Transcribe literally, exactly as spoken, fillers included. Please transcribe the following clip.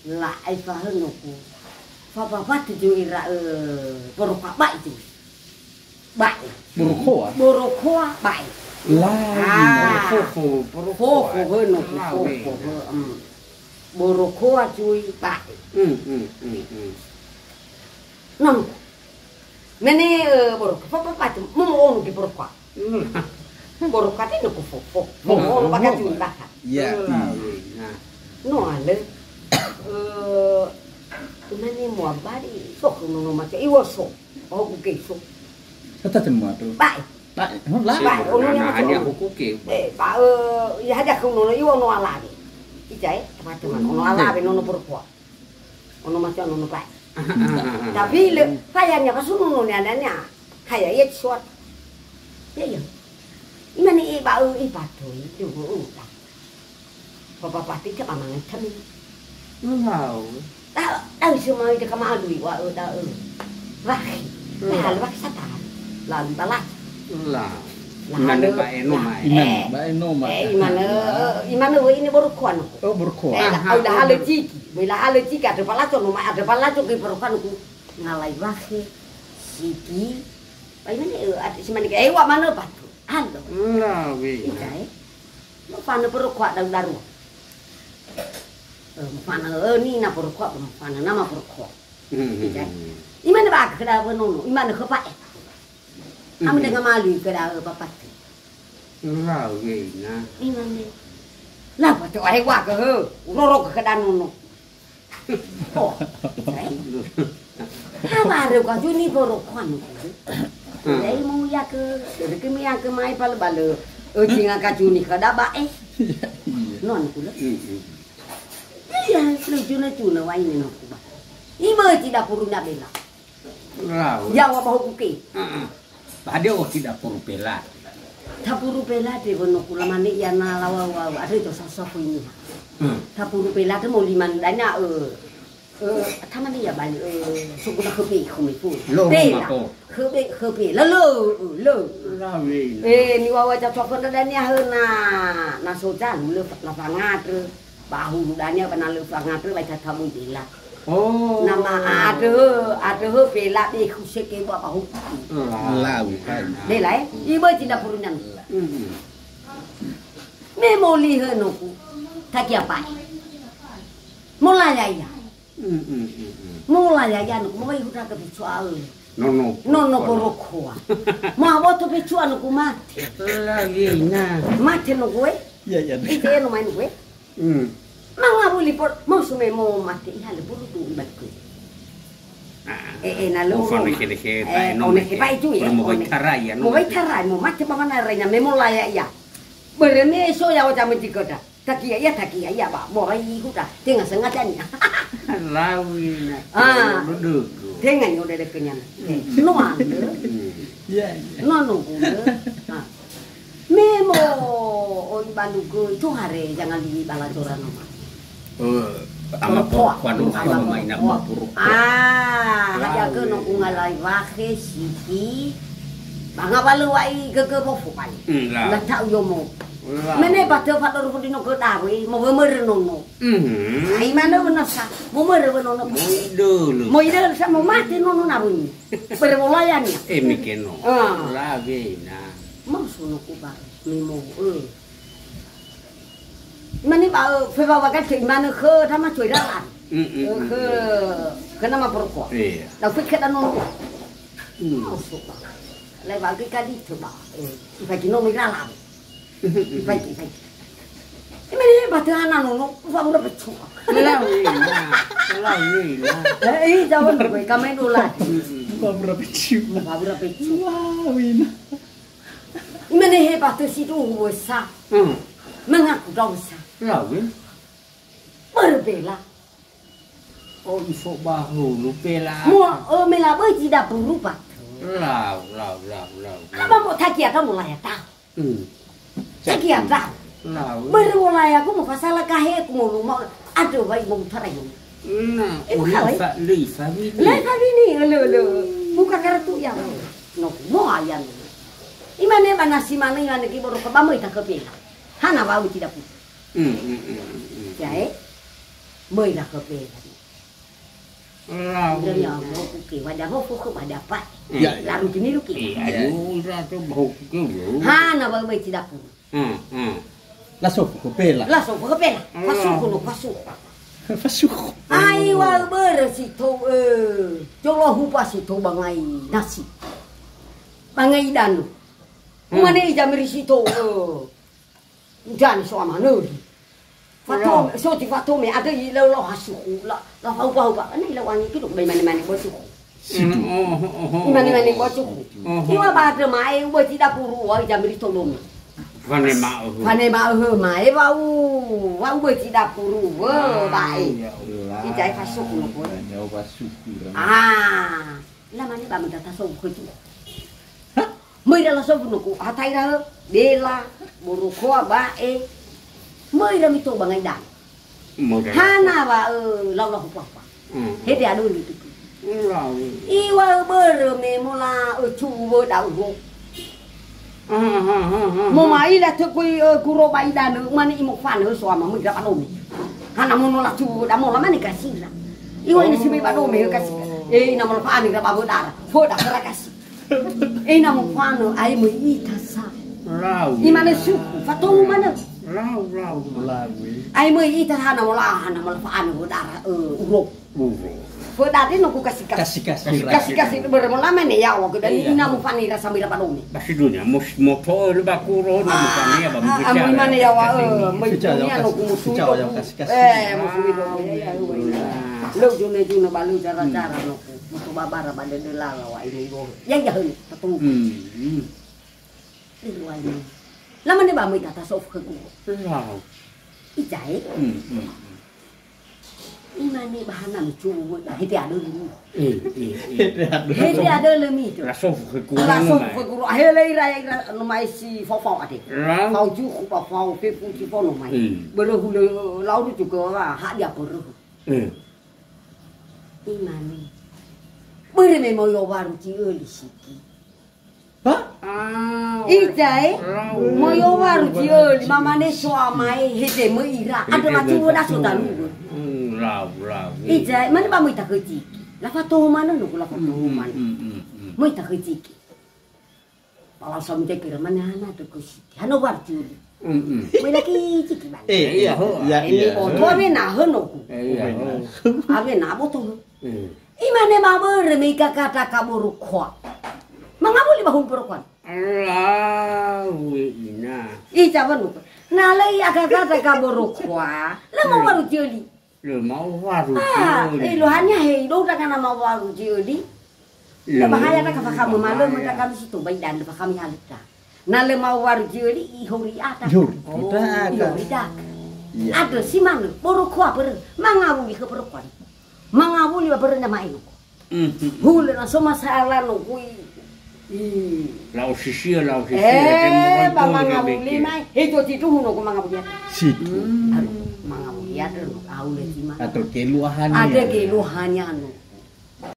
La'e fahönoku. Fapapati ju ira, ö, borokoa ba'i ju. Ba'i. Borokoa? Borokoa ba'i. Lain, ah. Fofo, borokoa. Fofo, hö, no, lawe. Fofo, hö, mm. Borokoa cui ba'i. Mm, mm, mm, mm. Nang. Mene, eh, borokoa. Fo, fo, fo, mo, mo, ono ke borokoa. Mm. Borokoa te no ko fofo. Mo, mo, ono baka cui baha. Ya, lawe. Nah. No ale. Eh, mene mo abadi. So, no, no, maca. Iwo so. Oh, oke, so. Tata te mo ato. Ba'i. Ba'i, oh, la. Ba'i, ono nya maco. Hanya huku ke. Eh, ba, eh, ya haja ke ono, iwo ono alawe. Ica, eh, teman-teman, ono alawe, nono perempuan. Ono maco, nono ba'i. Tapi le, kayaknya pas nono nya, nya, nya. Kayak ya, suat. Ya, ya. Imane, eh, ba, eh, eh, patoi, dugu, udah. Papa pati ke pamangan kami. Lau. Tahu, tahu semua itu kama alui wa, eh, tahu. Wah. Lau. Lalu wah satan. Lalu balas. Lau. Lalu imane ba'e no mai. Imane, eh, ba'e no mai. Eh, imane, eh, imane we ini borokoa no. Oh, borokoa. Eh, aha, udah hale ciki. Bila hale ciki ada palaco no mai, ada palaco ke borokoa no. Ngalai wahe, siki. Ba imane, eh, ada si mane ke, eh, wa mana patu. Alo. Lawe. Ita, eh. Mofanö borokoa daru-daru. Eh, mofanö, eh, nina borokoa, mofanö nama borokoa. Mhm. Imane ba khöda wenono, imane khö pa'e. Mhm. Amö denga malu khöda, eh, papatu. Lawe na. Imane. La patu ahe wa ke he, uroro khöda nono. Oh, eh? Hawa röu ka juni borokoa nuku. Hmm. Jadi mau ya ke, jadi ke mau ya ke mai pale bale. Eh, tinga ka juni kada ba'e. Iya, iya. Non kula. Hmm, hmm. Iya, lu juna-juna wa ini nuku ba. Ibe ti dapuru na bela. Rau. Jawa bahu kuke. Heeh. Ba hadia oki dapuru pela. Tapuru pela de wono kula mane ia na lawa wa, ada itu sasa ko ini. Hmm. Tapuru pela de mau lima dania, eh. Eh, tamane ia bali, eh, sukuna khöpe khöme fu. Lo pela. Khöpe, khöpe. Lalo, lo. Lawe. Eh, ni wawa jatuh pun dania hena. Na soja lu le la fangadre. Ba hulu dania ba na lö fangadre ba ita tabu bela. Oh. Nama adö, adö bela be khuseke ba ba hulu. Lau. Bela, eh? Ibe tinda purunan. Hmm. Me moli hö noku. Taki apa? Mola ya ya. Hmm, hmm, hmm, hmm. Mola ya ya noku. Mola ihuta ke bicu ae. Nono. Nono borokoa. Ma boto pecua noku mate. Lagi na. Mate noku, eh? Ya, ya. Ite no main gue. Hmm. Mangawuli por, mau sume mo mate iha le bulu tu ibaku. Ah. Eh, eh, na lo. Mo fano ike deke, eh, bae no one mate. Ke bae tu ya. Mo bae tarai ya, no. Mo bae tarai, mo mate ba mana raina, me mo laya ya. Bere me so ya oja menti koda. Takia ya, takia ya, ba. Mo rai huda. Tenga sengaja ni. Lawi na. Ah. Dudu. Tenga yo dede kenyana. Hmm. No ande. Hmm. Ya, ya. No, no, gula. Ah. Me mo oi balu göi, tohare jangan di bala corano ma. Eh, ama porokoa no, ama porokoa. Ah, hadia ke no ungalai wahe siki. Banga balu wa'i gege bofo kali. Hmm, la. La ta'u yomo. La. Mene ba tö fadoro fudino ke dawe, mo wemere nono. Mhm. Ai mana wena sa, mo mere wenono. Mo idolo. Mo idolo sa mo mate nono na wuni. Bere wolayani. Eh, mikeno. Ah. Lawe na. Mau sono ku ba, mimo, eh. Imane ba, eh, fewawakan ke imane khö, tama coy ralan. Mm, mm, eh, mm, khö, mm. Khö nama porokoa. Iya. Lau fik khö dano. Mm. Mau so ba. Lai ba ke kali to ba. Eh, ifa kino mi ralan. Baik, baik. Imane ba tö ana nono, ufa mura pecu. Lawi na, lawi na. Eh, eh, jawan gue, kamain ulat. Ufa mura pecu. Ufa mura pecu. Lawi na. Imane he ba tö si du wesa. Hmm. Mengaku dosa. Lawi. Berbela. Oh, ifo bahulu pela. Mo, oh, mela böi tidak berubah. Lau, lau, lau, lau, lau. Apa mo taki ada mulai tahu? Hmm. Taki ada. Lau. Baru mulai aku mau pasal kahe aku mau rumah. Aduh, baik mau utara yuk. Nah, eh, oh, bukan, eh? Fa-, lei fa bini. Lei fa bini, lo, lo. Bukan kartu ya. No, mo ayam. Imane mana si mana imane ki boro ke bamoi tak kepil. Hana bau tidak pun. Hmm, hmm, hmm, hmm, hmm. Ya, eh? Möi lakhö bela. Lau. Ira ya, mau kuke, wada mau kuke, wada apa? Ya, ya. Lalu gini lu ki. Iya, ayo, ira tu mau kuke, yo. Hana ba möi tidak pun. Hmm, hmm. Lasofu khö bela. Lasofu khö bela. Fasuku no, fasuku. Fasuku. Ai wa börö si tou, eh, jolo hupa si tou bangai nasi. Bangai danu. Hmm. Mane ija meri si tou, eh. Udan so amanö. Fatome, so ti fatome, ada i lau lau hasuku, la, la fau fau ba, ana i lau angi kido, bai mane mane bosuku. Situ. Imane-mane bocuku. Iwa ba demae, uba tidak puru, wa jamri tolong. Fane ma'öhö. Fane ma'öhö mae, wa'u, wa'u ba tidak puru, we, ba'e. Ijai fasuku no, we. Nyawa suku. Ah, lamane ba mita taso kutu. Möi ira lasofu noku, hatai ira, bela, borokoa, ba'e. Möi ira mito bangai dang. Hana wa, ö, lau lau apa-apa. Hede adu lutu. Iwa börö me mola, ö, cuwu wö da'uho. Mo ma'ila tökui, ö, guro ba idanö, mane imofanö soama möi ira ba dome. Hana mono la cuwu wö da mola mane kasira. Iwa ini si möi ba dome, ö, kasi. E, ina mola fa'ani ira ba wö dara. Fö da kera kasi. Ena mofanö, ai möi ita sa. Lau. Imane suku, fatou manö. Lau, lau. Lau, eh. Ai möi ita hana mola, hana mola fa'anö wö dara, ö, uro. Uro. Fö dade no ku kasi-kasi. Kasi-kasi. Kasi-kasi börö mola mane yawa, göda ina mofanö ira samira ba dome. Ba si dunia, mos-, moto le ba kuro, na mofanö ya, ba mane yawa, ö, möi dunia no ku musu. Kasi-kasi. Eh, musu iro. Lö june-june ba lö jara-jara no ku. Musu babara ba dödö lala wa ini ibohe. Ya, ya, hönö. Tatu. Hmm, hmm. Ilu aini. Lamane ba möi tata sofu khögu. Lau. Ijae. Hmm, hmm, hmm. Imane ba hana mi cuwu, hete adö limi. Eh, eh, eh. Hete adö limi tu. La sofu khögu. La sofu khögu. Hele ira, ira, no mai si fao-fao ade. Lau. Fao juku ba fao fefu si fao no mai. Hmm. Börö hulö lau du juga, ha dia börö. Hmm. Imane. Börö me moyo waru ti öli siki. Hah? Ijae, moyo waru ti öli, mamane soamae, hede möi ira, ada macuwo da so talu. Hmm, lau, lau. Ijae, mane ba möi takhötiki. La fatohu manö no, la fatohu manö. Hmm, hmm, hmm, hmm. Möi takhötiki. Ba lau samudekera mane hana tökö siki. Hana waru ti öli. Mm-mm. Möi lagi ciki bang. Eh, iya, ho. Iya, iya. Ini oto awena hönö ku. Eh, iya, ho. Awena aboto. Hmm. Imane ba börö me ikakata ka borokoa. Mangawuli ba hulu borokoa. Lau, we ina. Ica wanu. Na lö ikakata ka borokoa. Lö mau waru ti öli. Lö mau waru ti öli. Ah, eh, lohania he, ido uda kana mau waru ti öli. Lö bahaya da ka fakamö malö, maka kami situ, ba idanö fakamö halita. Na lö mau waru ti öli, ihori ada. Ihori. Oh. Ihori da. Iya. Ada si manö, borokoa börö, mangawuli khö borokoa. Mangawuli ba börö na ma'e no. Mhm. Hulö na so masalah no kui. Ih. Lau sisia, lau sisia, eh, ba mangawuli mai. He to ti tuhu no ku mangawuli ada. Situ. Hmm. Aduh, mangawuli ada no, aule si manö. Atau keluahannya. Ada keluahannya no.